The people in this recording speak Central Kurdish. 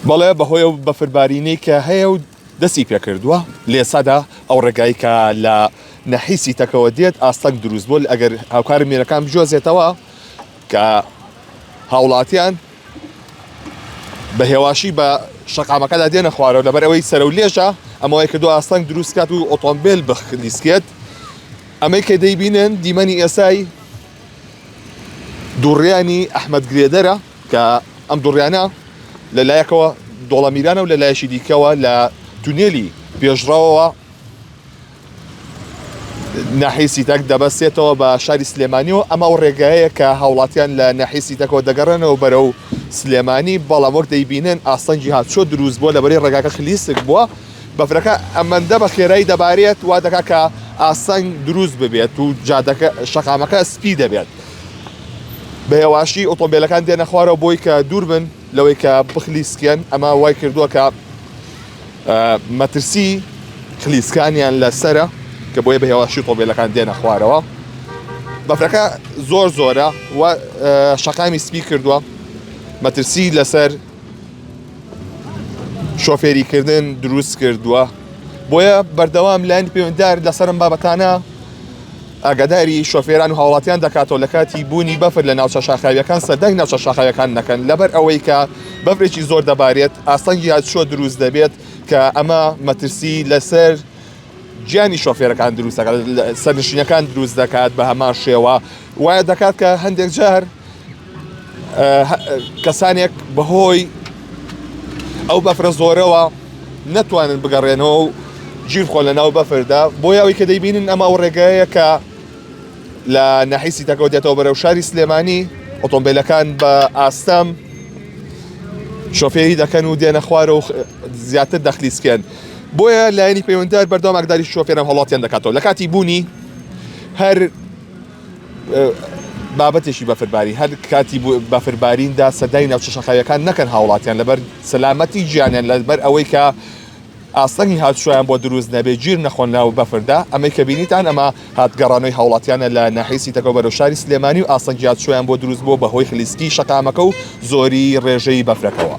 بەڵێ بەهۆی ئەو بەفربارینەی کە هەیە و دەستی پێکردووە لێسادا ئەو ڕێگای کە لە نەحی سیتەکەوە دێت ئاستەنگ دروست بوو ئەگەر هاوکاری مێرەکان بجۆزێتەوە کە هاوڵاتیان بە هێواشی بە شەقامەکەدا دێنە خوارەوە لەبەر ئەوەی سەرە و لێژە ئەمەوەی کردو ئاستەنگ دروست کات و ئۆتۆمبیل بخلیسکێت ئەمەی کە دەیبینن دیمەنی ئێسای دوڕیانی ئەحمەد گرێدەرە کە ئەم دوڕیانە لە لایەکەوە دۆڵەمیرانە و لە لایەکی دیکەوە لە تونێلی پێشڕەوەوە ناحیەی سیتەک دەبەستێتەوە بە شاری سلێمانی و ئەمە ئەو ڕێگایەیە کە هاوڵاتیان لە ناحیەی سیتەکەوە دەگەڕێنەوە بەرەو سلێمانی بەڵام وەک دەیبینن ئاستەنگی هاتوچۆ دروست بووە لەبەرەی ڕێگاکە خلیسک بووە بەفرەکە ئەمەندە بە خێرایی دەبارێت وا دەکات کە ئاستەنگ دروست ببێت و جادەکە شەقامەکە سپی دەبێت بە هێواشی ئۆتۆمبیلەکان دێنە خوارەوە بۆی کە دوور بن لەوەی کە بخلیسکێن ئەمە وای کردووە کە مەترسی خلیسکانیان لەسرە کە بۆیە بە هێواشی ئۆتۆمبیلەکان دێنە خوارەوە بەفرەکە زۆر زۆرە و شەقامی سپی کردووە مەترسی لەسەر شۆفێریکردن دروست کردووە بۆیە بەردەوام لایەنی پەیوەندیدار لەسەر ئەم بابەتانە ئاگاداری شۆفێران و هاوڵاتیان دەکاتەوە لە کاتی بوونی بەفر لە ناوچە شاخاویەکان سەردانی ناوچە شاخاویەکان نەکەن لەبەر ئەوەی کە بەفرێکی زۆر دەبارێت ئاستەنگی هاتوچۆ دروست دەبێت کە ئەمە مەترسی لەسەر گیانی شۆفێرەکان دروست دەکات سەرنشینەکان دروست دەکات بە هەمان شێوە وایە دەکات کە هەندێک جار کەسانێک بەهۆی ئەو بەفرە زۆرەوە نەتوانن بگەڕێنەوە و گیر خۆن لە ناو بەفردا بۆ ئەوەی کە دەیبینن ئەمە ئەو ڕێگایە کە لە ناحی سیتەکەەوە دێتەوە بەرەو شاری سلێمانی ئۆتۆمبیلەکان بە ئاستەم شۆفێری دەکەن و دێنە خوارە و زیاتر دەخلیسکێن بۆیە لایەنی پەیوەندار بەردەوام ئاگداری شۆفێران هەڵاتیان دەکاتەوە لە کاتی بوونی هەر بابەتێکی بەفرباری هەر کاتی بەفرباریندا سەردانی ناوچە شاخاویەکان نەکەن هاوڵاتیان لەبەر سەلامەتی گیانیان لەبەر ئەوەی کە ئاستەنگی هاتوچۆیان بۆ دروست نەبێ گیر نەخۆن ناو بەفردا ئەمەی کە بینیتان ئەمە هات گەڕانەوەی هاوڵاتیانە لە ناحیەی سیتەکەوە بەرەو شاری سلێمانی و ئاستەنگی هاتوچۆیان بۆ دروست بووە بەهۆی خلیسکی شەقامەکە و زۆری ڕێژەی بەفرەکەوە.